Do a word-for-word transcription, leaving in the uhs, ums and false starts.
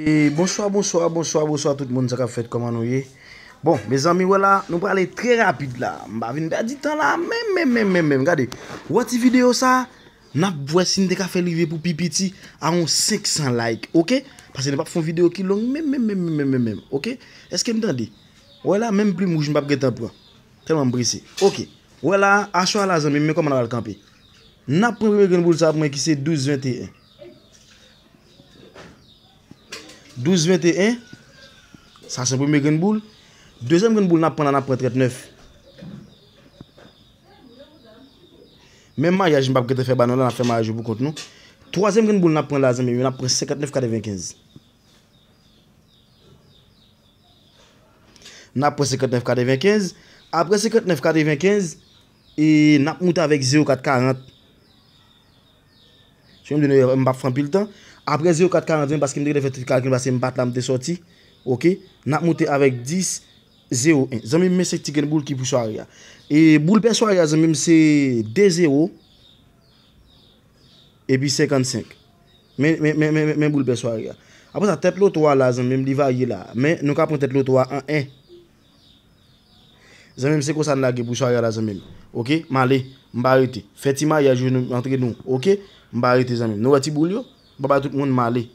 E bonswa, bonswa, bonswa, bonswa tout moun, sa k ap fèt, kòman nou ye? Bon, mezanmi, wè la, nou prale trè rapid la. M pa vin pèdi tan la, menm, menm, menm, menm, menm. Gade, wè ti videyo sa, n ap wè si n te ka fè l rive pou pi piti a yon senk san like, oke? Paske nou p ap fè yon videyo ki long, menm, menm, menm, menm, menm, menm, oke? Èske n tande? Wè la, menm plim wouj m p ap gentan pran. Tèlman m prese. Oke. Wè la, aswè a la, zanmi m, men kòman n pral kanpe. N ap pran premye grenn boul sa pou mwen ki se douz venteyen. Douz venteyen. Sa se premye grenn boul. Dezyèm grenn boul n ap pran la, n ap pran trannèf. Menm maryaj m p ap gentan fè ba nou la, n ap fè maryaj yo pou kont nou. Twazyèm grenn boul n ap pran la, zanmi m, n ap pran senkannèf katrevenkenz. N ap pran senkannèf katrevenkenz. Apre senkannèf katrevenkenz, e n ap moute avèk zewo kat karant. Se menm de nou, m p ap fè anpil tan. Apre zewo kat karant, paske m te gentan fè tout kalkil, paske m pa t la, m te sòti. Oke? N ap moute avèk dis zewo en. Zanmi m, men senk ti grenn boul ki pou sware a. E boul pè sware a, zanmi m, se de zewo epi senkannsenk. Men, men, men, men, men, men boul pè sware a. Apre sa, tèt loto a la, zanmi m, li varye la. Men nou ka pran tèt loto a an en. Zanmi m, se konsa n lage pou sware a la, zanmi m. Oke? M ale, m pa rete. Fè ti maryaj yo nou, antre nou, oke? M pa rete, zanmi m. Nou wè ti boul yo? M pa bay tout moun, m ale.